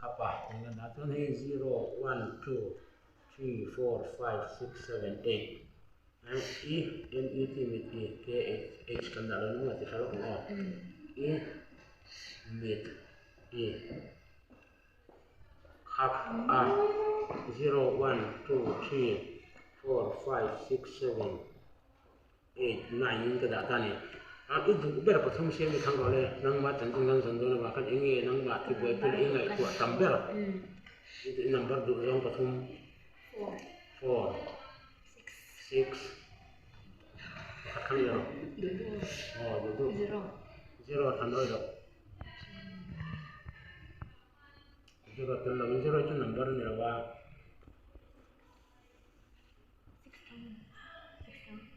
Khapa eng a dah chuan hei zero one two three four five six seven eight I M E T mit I K H kan dah lo ni maw ti hre lawk ang aw I mit I khap a zero one two three four five six seven Eight, nine in ka dah ta a ni. A i duh ber pathum siam i thang rawh le, nangmah chanchin kan zawn dawn avang khan eng nge nangmah thi buaipui leh i ngaihtuah tam ber i number duh zawng pathum, four, six, pakhat kha ni rawh, aw duh duh, zero a than awih loh, zero tel lovin zero chu number a ni lo a.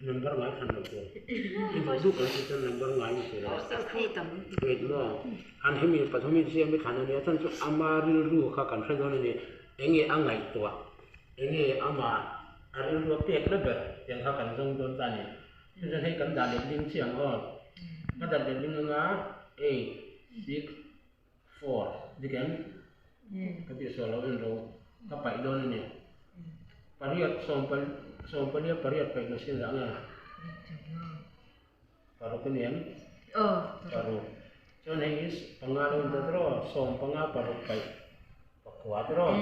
Number ngai than lo tur. I duh duh kan tih chuan number ngai ni tur a. Wait maw? Han hemi pathum hi siam i thlan a nia chuan chu ama rilru kha kan hre dawn a ni. Enge a ngaihtuah? Enge ama a rilru a pek na ber? Tiang kha kan zawng dawn ta a ni. Chu chuan hei kan dah let ling chiang aw. Ka dah let ling anga eight, six, four dik em? Ka tih sual loh in ro ka paih dawn a ni. Pariat sawm sawm palia pariat paih lo sin dah nge? Paruk a ni em? Paruk. Chuan hei hi panga lo in ta tawh aw, sawm panga paruk paih pakua tawh aw.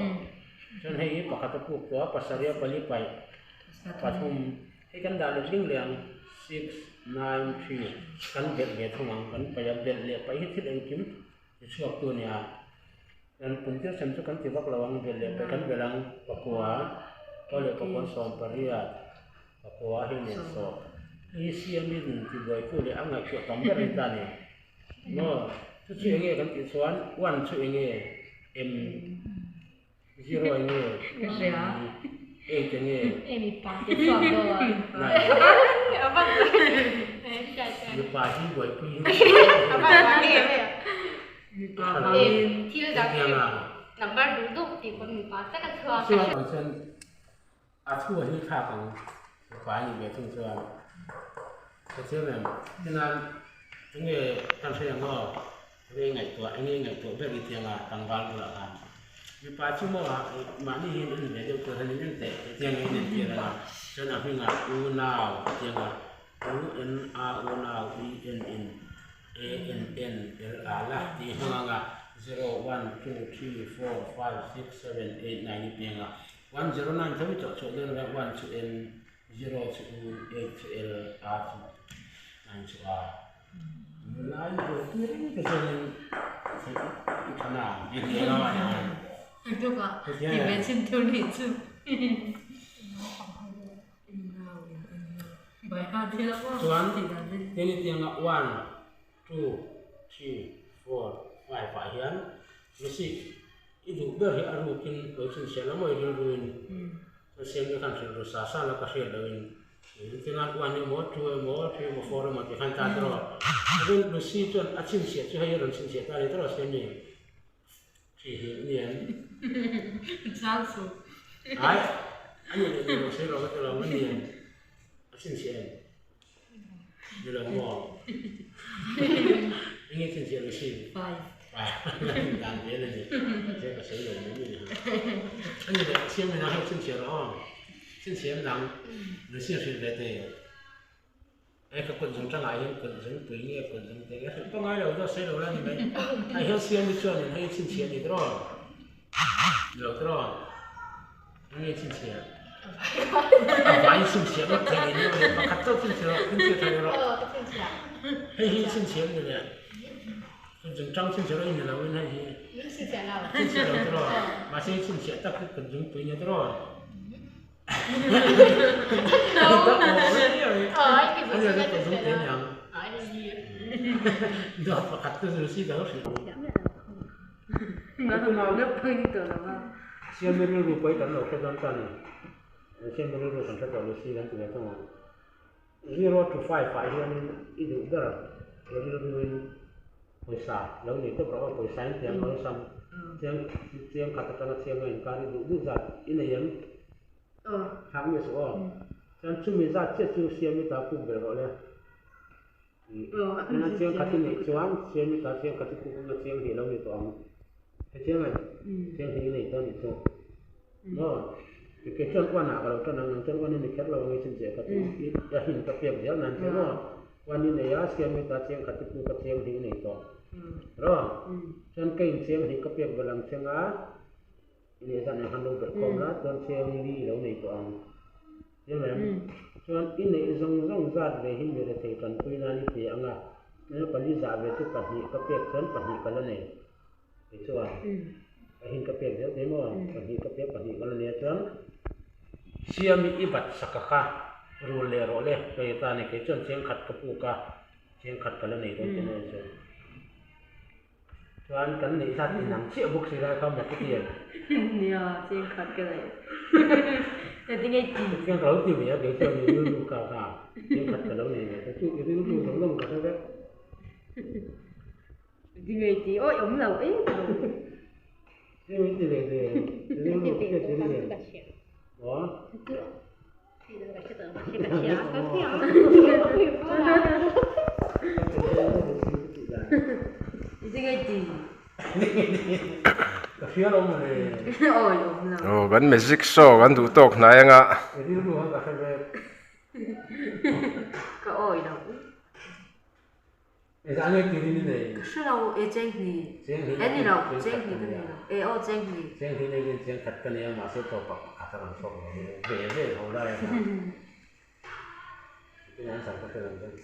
Chuan hei hi pakhat a puk tawh a, pasarih a pali paih pathum. Hei kan dah let ling leh ang, six, nine, three kan belh ve thung ang, kan paih a, belh leh paih hi thil engkim ti chhuak tu a ni a, kan puntir sem chu kan ti vak lo ang, belh leh paih kan belh ang, pakua, aw leh pakua sawmpariat, pakua hi nen sawm, hei hi siamin ti buaitu leh a ngaihtuah tam ber a ni ta a ni, maw chu chu enge kan tih chuan one chu enge em. Zero eng nge? Ka hria. Eight eng nge? E mipa te chhuak daw a. Mipa hi buaipui hi. Mipa hmangin. Thil dang hi number duh duh tih pawn mipa tak a chhuak. Chuan chuan a thu a hi thlak ang mipa a nih ve thung chuan. Ka chiam em? Tinan enge kan hre ang aw? Enge ngaihtuah enge ngaihtuah ber i tianga tlangval bulah khan mipa chu maw mahni hian en ve deuh tur hian in en teh tih tiang in entir a chuan a hmingah unau tianga u n a unau e n in a n n l a la tih hmang anga zero one two three four five six seven eight nine i piang a one zero nine tho i chawh chhuah dawn a one chu n zero chu u eight chu l a chu nine chu r. Nulai buaipui reng te chuanin i tha na i hria lo a ni ang. Tukah ti ve chhin tur nih chu. Chuan tini tianga one, two, three, four, five ah hian receipt i duh ber hi a rukin lo chhinchhiah lo maw i rilruin chuan siam te khan hrilh ru sa sa la ka hriat loin. Engtinah one emaw, two emaw, three emaw, four emaw tih khan ta tawh. Chuan Lucy chuan a chhinchhiah chu hei a rawn chhinchhiah ta a ni tawh si a mi? Three hi a ni em? Chang suh. Ai, a nih leh ni lo sawi rawh ka ti lo, a ni em? A chhinchhiah em? Ni lo maw? Enge chhinchhiah Lucy? Five. Five. Dan vel a ni. Zia ka sawi lo mai mai a ni. A nih leh Siamina hei chhinchhiah rawh aw. Chhinchhiam dang Lucy hrilh ve thei e ka kut zung tangah hian kut zung pui nge kut zung te nge hrilh pawh ngai lo zawk sawi lo la ni mai ah hian siami chuanin hei chhinchhiah ni tawh ni lo tawh enge chhinchhiah a vai chhinchhiah ngawt thei ni lo pakhat chauh chhinchhiah rawh chhinchhiah thei rawh hei hi chhinchhiah ni leh kut zung tang chhinchhiah rawh i ni lo in hei hi chhinchhiah lo tawh mahse chhinchhiah tak hi kut zung pui ni tawh. Siami rilru pawh hi kan lo hre dawn ta ni. Siami rilru kan hre tawh lo si kan ti ve thung ang. Zero to five ah hianin i duh ber rilruin pawisa lo nei tawp rawh aw, pawisa in tiang awlsam chiang chiang khat atanga chiang a inkar i duh duh zat i nei em? Thlak miah suh aw. Chuan chumi zat chiah chu siam i ta puk ber rawh le. Ih, chiang khat i neih chuan siam i ta chiang khat i puk anga chiang hnih lo ni tawh ang. Hetiang em? Chiang hi i nei dawn nih chu. Maw? Kei chuan uan ah ka lo tan ang, nang chuan uan i ni kher lo ang i chin che kha chu i a hin ka pek zel nan che maw? Uan i nei a, siam i ta chiang khat i pu ka chiang hi i nei tawh. Rawh? Chuan ka in chiang hi ka pek belh ang cheng a, i neih zan ang han lo belh khawm la, chuan chiang li i lo nei tawh ang. Chiang em? Chuan i neih zawng zawng zat ve hi mi rethei tanpui nan i pe ang a, pali zah ve chu pahnih ka pek chuan pahnih ka la nei. Kei chuan ka hin ka pek zel thei maw? Pahnih ka pek pahnih ka la nia chuan Siami i bat saka kha rul leh rawh le ka ti ta a ni. Kei chuan cheng khat ka puk a, cheng khat ka la nei dawn tih na ni chuan. Chuan kan neih zat inang chiah bawk si lai kha maw ka ti em? Nia, cheng khat ka nei. Engtin nge i ti? Chuan ka lo ti ve a, kei chuan i rilru ka kha cheng khat ka lo nei ve ta chu i rilru zawng zawng ka hre vek. Ti ngei ti awi awm lo em lo. Ti ve ve rilru ka hriat zel em. Aw. Ti ngei ti. Ka hria lo maw le. Awi awm lo. Aw kan magic show kan duh tawk hnai anga. Rilru kha ka hre vek. Ka awi lo. Engah nge tirin i nei? Ka hre lo, e cheng hni. Cheng hni E ni lo, cheng hni ka nei lo. E aw cheng hni. Cheng hni nei hian cheng khat ka nei a, mahse tawpah pakhat a rawn chhuak lo ve ve ho lai a kha. Tin an sam ka hre lo deuh.